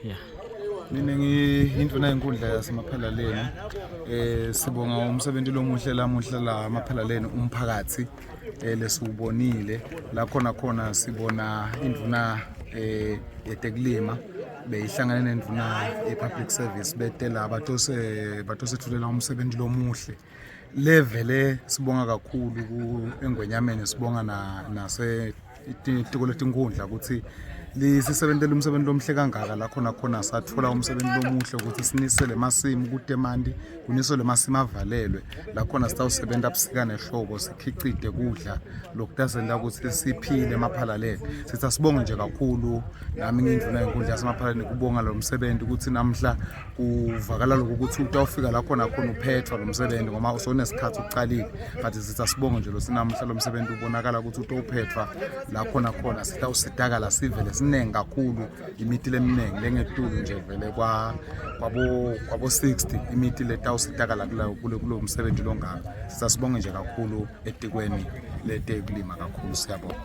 Yeah. Mina ngiyindvuna yenkundla yasemaphalaleni. Eh sibonga umsebenzi lomuhle lamuhla la maphalaleni umphakathi eh lesiwubonile la khona khona sibona indvuna eh yetekulima beyihlangane nendvuna ye-public service betela batose batosethulela umsebenzi lomuhle levele sibonga kakhulu ku engwenyameni sibonga na nase tiko letinkundla ukuthi lisisebentela umsebenzi lomuhle kangaka la khona khona sathola umsebenzi lomuhle ukuthi sinisele emasimu kute emanti kuniselwe emasimu avalelwe la khona sitawusebenta busika nehlobo sikhicide kudla lokutasenta ukuthi siphile emaphalaleni sithi asibonge nje kakhulu nami ngiyindvuna yenkundla yasemaphalaleni kubonga lo msebenzi ukuthi namhla kuvakala lokhu ukuthi utawufika la khona khona uphethwa lo msebenzi ngoba usonesikhathi uqalile but sithi asibonge nje lo sinamhla lo msebenzi ubonakala ukuthi utowuphethwa la khona khona sitawusitakala sivele siningi kakhulu imiti leminingi lengetulu nje vele kwa kwabo kwabo 60 imiti letawusitakala kulo kulo msebenzi longaka sithi asibonge nje kakhulu etikweni letekulima kakhulu siyabonga.